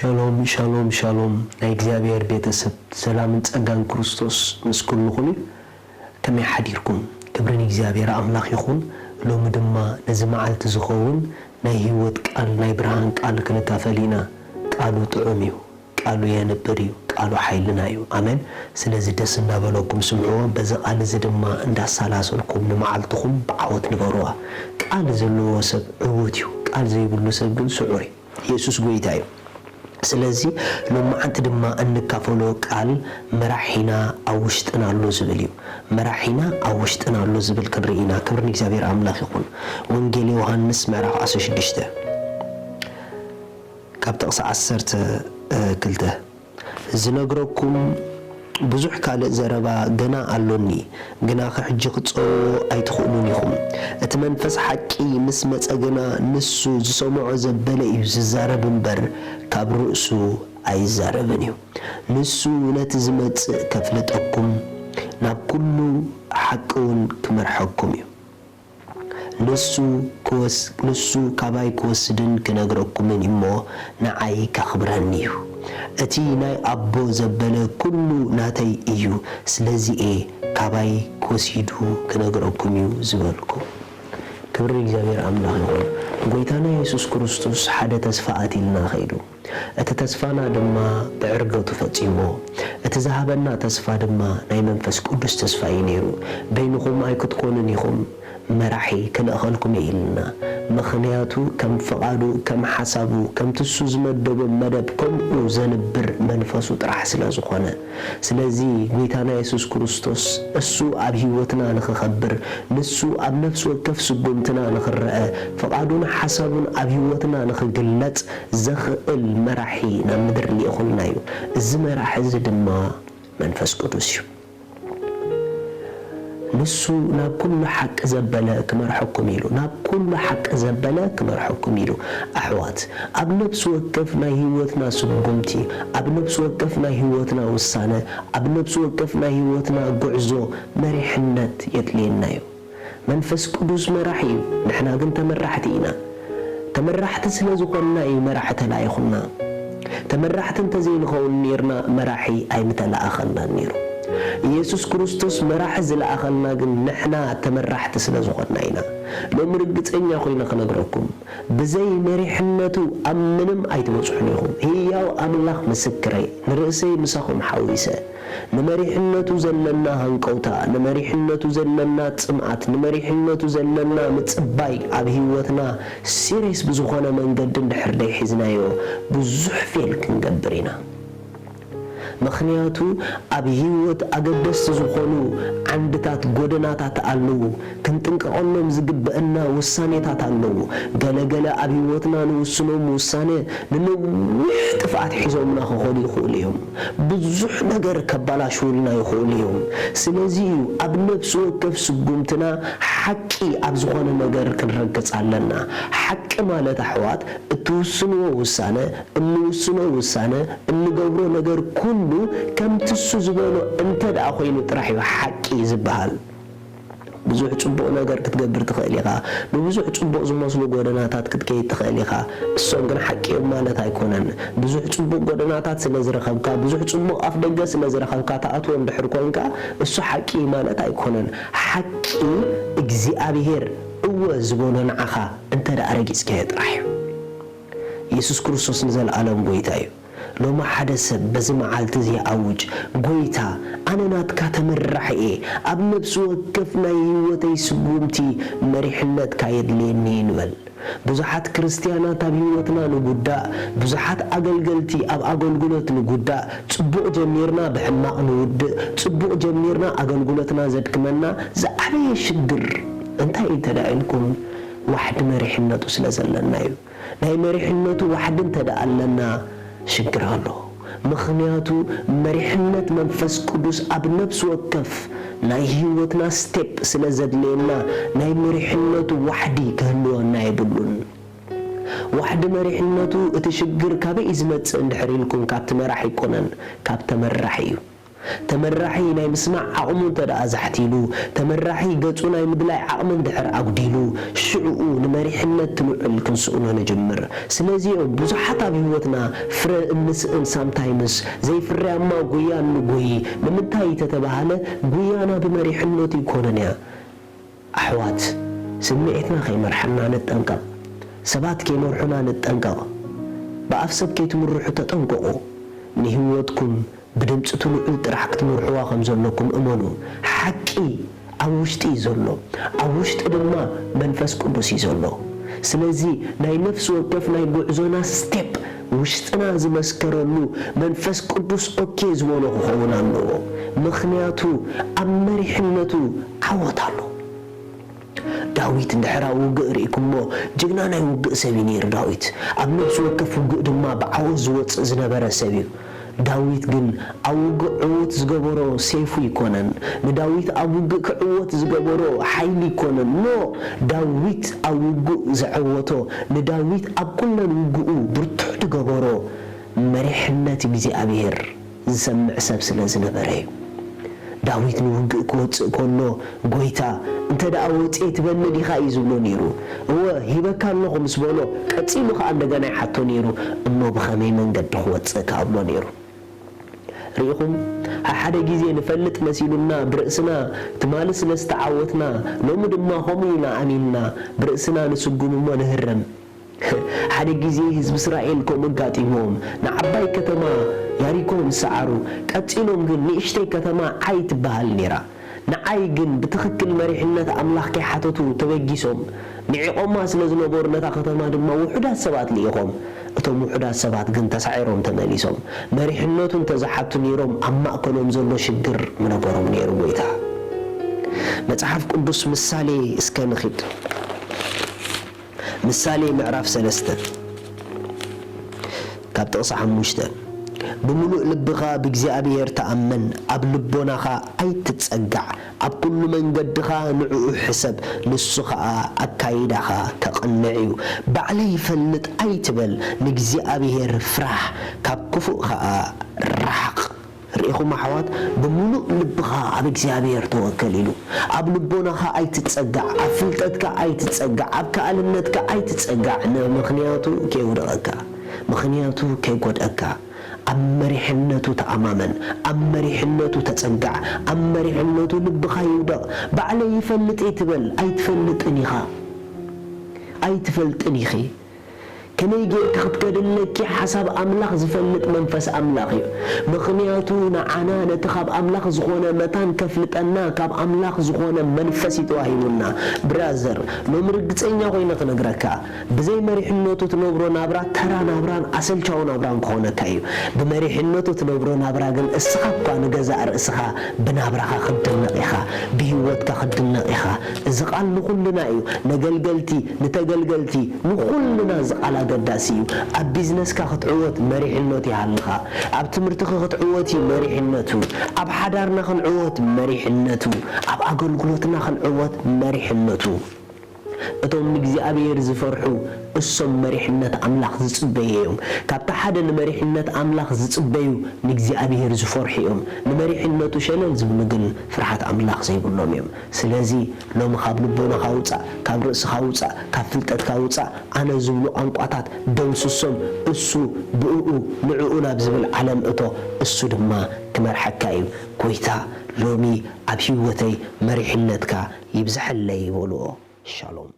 ሻሎም ሻሎም ሻሎም ናይ እግዚኣብሔር ቤተሰብ ሰላምን ጸጋን ክርስቶስ ምስ ኩልኹም እዩ። ከመይ ሓዲርኩም? ክብሪ ንእግዚኣብሔር ኣምላኽ ይኹን። ሎሚ ድማ ነዚ መዓልቲ ዝኸውን ናይ ህይወት ቃል ናይ ብርሃን ቃል ክንካፈል ኢና። ቃሉ ጥዑም እዩ። ቃሉ የንብር እዩ። ቃሉ ሓይልና እዩ። ኣሜን። ስለዚ ደስ እንዳበለኩም ስምዕዎ። በዚ ቃል እዚ ድማ እንዳሰላሰልኩም ንመዓልትኹም ብዓወት ንበርዋ። ቃል ዘለዎ ሰብ ዕዉት እዩ። ቃል ዘይብሉ ሰብ ግን ስዑር እዩ። የሱስ ጐይታ እዩ። ስለዚ ሎማዓንቲ ድማ እንካፈሎ ቃል መራሒና ኣብ ውሽጥና ኣሎ ዝብል እዩ። መራሒና ኣብ ውሽጥና ኣሎ ዝብል ክንርኢ ኢና። ክብሪ ንእግዚኣብሔር ኣምላኽ ይኹን። ወንጌል ዮሃንስ ምዕራፍ ዓሰርተ ሽዱሽተ ካብ ጥቕሲ ዓሰርተ ክልተ ዝነግረኩም ብዙሕ ካልእ ዘረባ ገና ኣሎኒ፣ ግናኸ ሕጂ ክትጸውዎ ኣይትኽእሉን ኢኹም። እቲ መንፈስ ሓቂ ምስ መጸ ግና፣ ንሱ ዝሰምዖ ዘበለ እዩ ዝዛረብ እምበር፣ ካብ ርእሱ ኣይዛረብን እዩ። ንሱ ነቲ ዝመጽእ ከፍልጠኩም፣ ናብ ኩሉ ሓቂ እውን ክመርሐኩም እዩ። ንሱ ክወስ-፣ ንሱ ካባይ ክወስድን ክነግረኩምን እሞ፣ ንዓይ ከኽብረኒ እዩ። እቲ ናይ ኣቦ ዘበለ ኩሉ ናተይ እዩ። ስለዚ'የ ካባይ ክወሲዱ ክነግረኩም እዩ ዝበልኩ። ክብሪ እግዚኣብሔር ኣምላኽ ይኹን። ጐይታና የሱስ ክርስቶስ ሓደ ተስፋ ኣትይልና ኸይዱ። እቲ ተስፋና ድማ ብዕርገቱ ፈጺሞ። እቲ ዝሃበና ተስፋ ድማ ናይ መንፈስ ቅዱስ ተስፋ እዩ ነይሩ። በይንኹም ኣይክትኮኑን ኢኹም፣ መራሒ ክልእኸልኩም እየ ኢልና። ምኽንያቱ ከም ፍቓዱ፣ ከም ሓሳቡ፣ ከምቲ እሱ ዝመደቦ መደብ ከምኡ ዘንብር መንፈሱ ጥራሕ ስለ ዝኾነ። ስለዚ ጐይታና የሱስ ክርስቶስ እሱ ኣብ ህይወትና ንኽኸብር፣ ንሱ ኣብ ነፍሲ ወከፍ ስጉምትና ንኽረአ፣ ፍቓዱን ሓሳቡን ኣብ ህይወትና ንኽግለጽ ዘኽእል መራሒ ናብ ምድሪ ልኢኹልና እዩ። እዚ መራሒ እዚ ድማ መንፈስ ቅዱስ እዩ። ንሱ ናብ ኩሉ ሓቂ ዘበለ ክመርሐኩም ኢሉ፣ ናብ ኩሉ ሓቂ ዘበለ ክመርሐኩም ኢሉ። ኣሕዋት፣ ኣብ ነፍሲ ወከፍ ናይ ህይወትና ስጉምቲ፣ ኣብ ነፍሲ ወከፍ ናይ ህይወትና ውሳነ፣ ኣብ ነፍሲ ወከፍ ናይ ህይወትና ጉዕዞ መሪሕነት የድልየና እዩ። መንፈስ ቅዱስ መራሒ እዩ፣ ንሕና ግን ተመራሕቲ ኢና። ተመራሕቲ ስለ ዝኾንና እዩ መራሒ ተላኢኹልና። ተመራሕቲ እንተዘይንኸውን ኔርና፣ መራሒ ኣይምተለኣኸልናን ኔሩ። ኢየሱስ ክርስቶስ መራሒ ዝለኣኸልና ግን ንሕና ተመራሕቲ ስለ ዝኾንና ኢና። ሎሚ ርግጸኛ ኮይነ ክነግረኩም፣ ብዘይ መሪሕነቱ ኣብ ምንም ኣይትበጽሑን ኢኹም። ህያው ኣምላኽ ምስክረይ፣ ንርእሰይ ምሳኹም ሓዊሰ። ንመሪሕነቱ ዘለና ሃንቀውታ፣ ንመሪሕነቱ ዘለና ጽምኣት፣ ንመሪሕነቱ ዘለና ምጽባይ ኣብ ህይወትና ሲሪየስ ብዝኾነ መንገዲ እንድሕር ደይሒዝናዮ፣ ብዙሕ ፌል ክንገብር ኢና። ምኽንያቱ ኣብ ህይወት ኣገደስቲ ዝኾኑ ዓንድታት፣ ጎደናታት ኣለዉ። ክንጥንቀቐሎም ዝግበአና ውሳኔታት ኣለዉ። ገለ ገለ ኣብ ህይወትና ንውስኖም ውሳነ ንነዊሕ ጥፍኣት ሒዞምና ክኸዱ ይኽእሉ እዮም። ብዙሕ ነገር ከባላሽውልና ይኽእሉ እዮም። ስለዚ እዩ ኣብ ነፍሲ ወከፍ ስጉምትና ሓቂ ኣብ ዝኾነ ነገር ክንረግጽ ኣለና። ሓቂ ማለት ኣሕዋት፣ እትውስንዎ ውሳነ፣ እንውስኖ ውሳነ፣ እንገብሮ ነገር ኩሉ ከምቲ እሱ ዝበሎ እንተ ደኣ ኮይኑ ጥራሕ እዩ ሓቂ ዝበሃል። ብዙሕ ጽቡቕ ነገር ክትገብር ትኽእል ኢኻ። ብብዙሕ ጽቡቕ ዝመስሉ ጎደናታት ክትከይድ ትኽእል ኢኻ። እሶም ግን ሓቂ እዮም ማለት ኣይኮነን። ብዙሕ ጽቡቕ ጎደናታት ስለ ዝረኸብካ፣ ብዙሕ ጽቡቕ ኣፍ ደገ ስለ ዝረኸብካ ትኣትዎ እንድሕር ኮንካ፣ እሱ ሓቂ እዩ ማለት ኣይኮነን። ሓቂ እግዚኣብሔር እወ ዝበሎ ንዓኻ እንተ ደኣ ረጊጽካዮ ጥራሕ እዩ። የሱስ ክርስቶስ ንዘለኣለም ጐይታ እዩ። ሎሚ ሓደ ሰብ በዚ መዓልቲ እዚ ይኣውጅ፣ ጐይታ፣ ኣነ ናትካ ተመራሒ እየ። ኣብ ነፍሲ ወከፍ ናይ ህይወተይ ስጉምቲ መሪሕነትካ የድልየኒ ንበል። ብዙሓት ክርስትያናት ኣብ ህይወትና ንጉዳእ፣ ብዙሓት ኣገልገልቲ ኣብ ኣገልግሎት ንጉዳእ፣ ጽቡቕ ጀሚርና ብሕማቕ ንውድእ፣ ጽቡቕ ጀሚርና ኣገልግሎትና ዘድክመና ዝዓበየ ሽግር እንታይ እዩ እንተ ደኣ ኢልኩም፣ ዋሕዲ መሪሕነቱ ስለ ዘለና እዩ። ናይ መሪሕነቱ ዋሕዲ እንተ ደኣ ኣለና ሽግር ኣሎ። ምኽንያቱ መሪሕነት መንፈስ ቅዱስ ኣብ ነፍሲ ወከፍ ናይ ህይወትና ስቴፕ ስለ ዘድልየና ናይ መሪሕነቱ ዋሕዲ ክህልወና የብሉን። ዋሕዲ መሪሕነቱ እቲ ሽግር ካበይ እዩ ዝመጽእ እንድሕር ኢልኩም ካብቲ መራሒ ኣይኮነን፣ ካብ ተመራሒ እዩ። ተመራሒ ናይ ምስማዕ ዓቕሙ እንተ ደኣ ዛሕቲሉ፣ ተመራሒ ገጹ ናይ ምድላይ ዓቕሚ እንድሕር ኣጉዲሉ፣ ሽዕኡ ንመሪሕነት ትምዕል ክንስእኖ ንጅምር። ስለዚ እዮም ብዙሓት ኣብ ህይወትና ፍረ እንስእን ሳምታይምስ ዘይፍርያማ ጉያ እንጎዪ። ንምንታይ ተተባህለ፣ ጉያና ብመሪሕነት ኣይኮነን እያ። ኣሕዋት፣ ስምዒትና ከይመርሓና ንጠንቀቕ። ሰባት ከይመርሑና ንጠንቀቕ። ብኣፍ ሰብ ከይትምርሑ ተጠንቀቑ። ንህይወትኩም ብድምጺ ትልዑል ጥራሕ ክትመርሕዋ ከም ዘለኩም እመኑ። ሓቂ ኣብ ውሽጢ እዩ ዘሎ። ኣብ ውሽጢ ድማ መንፈስ ቅዱስ እዩ ዘሎ። ስለዚ ናይ ነፍሲ ወከፍ ናይ ጉዕዞና ስቴፕ ውሽጥና ዝመስከረሉ መንፈስ ቅዱስ ኦኬ ዝበሎ ክኸውን ኣለዎ። ምኽንያቱ ኣብ መሪሕነቱ ዓወት ኣሎ። ዳዊት እንድሕር ኣብ ውግእ ርኢኩሞ፣ ጅግና ናይ ውግእ ሰብ እዩ ነይሩ ዳዊት። ኣብ ነፍሲ ወከፍ ውግእ ድማ ብዓወት ዝወጽእ ዝነበረ ሰብ እዩ። ዳዊት ግን ኣብ ውግእ ዕዉት ዝገበሮ ሴፉ ኣይኮነን። ንዳዊት ኣብ ውግእ ክዕወት ዝገበሮ ሓይሊ ኣይኮነን። ኖ፣ ዳዊት ኣብ ውግእ ዘዐወቶ፣ ንዳዊት ኣብ ኩለን ውግኡ ብርቱዕ ዝገበሮ መሪሕነት እግዚኣብሔር ዝሰምዕ ሰብ ስለ ዝነበረ እዩ። ዳዊት ንውግእ ክወጽእ ከሎ፣ "ጐይታ፣ እንተ ደኣ ወጺኤ ትበኒ ዲኻ?" እዩ ዝብሎ ነይሩ። "እወ፣ ሂበካ ኣለኹ" ምስ በሎ፣ ቀጺሉ ኸኣ እንደገና ይሓቶ ነይሩ፣ "እሞ ብኸመይ መንገዲ ክወጽእ?" ክኣ ብሎ ነይሩ። ርኢኹም፣ ሓደ ግዜ ንፈልጥ መሲሉና ብርእስና ትማሊ ስለ ዝተዓወትና፣ ሎሚ ድማ ከምኡ ኢና ኣሚንና ብርእስና ንስጉም እሞ ንህረም። ሓደ ግዜ ህዝቢ እስራኤል ከምኡ ኣጋጢምዎም፣ ንዓባይ ከተማ ያሪኮ ምስ ሰዓሩ፣ ቀጺሎም ግን ንእሽተይ ከተማ ዓይ ትበሃል ነይራ። ንዓይ ግን ብትኽክል መሪሕነት ኣምላኽ ከይሓተቱ ተበጊሶም፣ ንዒቖማ ስለ ዝነበሩ ነታ ከተማ ድማ ውሑዳት ሰባት ልኢኾም። እቶም ውሑዳት ሰባት ግን ተሳዒሮም ተመሊሶም። መሪሕነቱ እንተ ዝሓቱ ነይሮም ኣብ ማእከሎም ዘሎ ሽግር ምነበሮም ነይሩ ጐይታ። መጽሓፍ ቅዱስ ምሳሌ እስከ ንኺድ። ምሳሌ ምዕራፍ ሰለስተ ካብ ጥቕሲ ሓሙሽተ፣ "ብምሉእ ልብኻ ብእግዚኣብሔር ተኣመን፣ ኣብ ልቦናኻ ኣይትጸጋዕ፣ ኣብ ኩሉ መንገድኻ ንዕኡ ሕሰብ፣ ንሱ ኸኣ ኣካይዳኻ ከቕንዕ እዩ። ባዕለይ ይፈልጥ ኣይትበል፣ ንእግዚኣብሔር ፍራሕ፣ ካብ ክፉእ ኸኣ ርሓቕ።" ርኢኹም ኣሕዋት፣ ብምሉእ ልብኻ ኣብ እግዚኣብሔር ተወከል ኢሉ። ኣብ ልቦናኻ ኣይትጸጋዕ፣ ኣብ ፍልጠትካ ኣይትጸጋዕ፣ ኣብ ከኣልነትካ ኣይትጸጋዕ፣ ን-፣ ምኽንያቱ ከየውድቐካ፣ ምኽንያቱ ከይጎድኣካ። ኣብ መሪሕነቱ ተኣማመን፣ ኣብ መሪሕነቱ ተጸጋዕ፣ ኣብ መሪሕነቱ ልብኻ ይውደቕ። ባዕለይ ይፈልጥ እየ ትበል፣ ኣይትፈልጥን ኢኻ፣ ኣይትፈልጥን ኢኺ። ከመይ ጌርኪ ክትከዲ ኣለኪ? ሓሳብ ኣምላኽ ዝፈልጥ መንፈስ ኣምላኽ እዩ። ምኽንያቱ ንዓና ነቲ ካብ ኣምላኽ ዝኾነ መታን ከፍልጠና ካብ ኣምላኽ ዝኾነ መንፈስ እዩ ተዋሂቡና። ብራዘር፣ ሎሚ ርግጸኛ ኮይነ ክነግረካ፣ ብዘይ መሪሕነቱ ትነብሮ ናብራ ተራ ናብራን ኣሰልቻዊ ናብራን ክኾነካ እዩ። ብመሪሕነቱ ትነብሮ ናብራ ግን እስኻ እኳ ንገዛእ ርእስኻ ብናብራኻ ክትድነቕ ኢኻ፣ ብህይወትካ ክትድነቕ ኢኻ። እዚ ቃል ንኹልና እዩ፣ ነገልገልቲ፣ ንተገልገልቲ፣ ንኹልና እዚ ቃል ኣገዳሲ እዩ። ኣብ ቢዝነስካ ክትዕወት መሪሕነቱ ይሃልኻ። ኣብ ትምህርትኺ ክትዕወቲ መሪሕነቱ፣ ኣብ ሓዳርና ክንዕወት መሪሕነቱ፣ ኣብ ኣገልግሎትና ክንዕወት መሪሕነቱ። እቶም ንእግዚኣብሔር ዝፈርሑ እሶም መሪሕነት ኣምላኽ ዝጽበዩ እዮም። ካብቲ ሓደ ንመሪሕነት ኣምላኽ ዝጽበዩ ንእግዚኣብሔር ዝፈርሑ እዮም። ንመሪሕነቱ ሸለል ዝብሉ ግን ፍርሃት ኣምላኽ ዘይብሎም እዮም። ስለዚ ሎሚ ካብ ልቦናኻ ውጻእ፣ ካብ ርእስኻ ውጻእ፣ ካብ ፍልጠትካ ውጻእ። ኣነ ዝብሉ ቋንቋታት ደምስሶም፣ እሱ ብእኡ ንዕኡ ናብ ዝብል ዓለም እቶ፣ እሱ ድማ ክመርሐካ እዩ። ጎይታ ሎሚ ኣብ ህይወተይ መሪሕነትካ ይብዝሐለይ በልዎ። ሻሎም።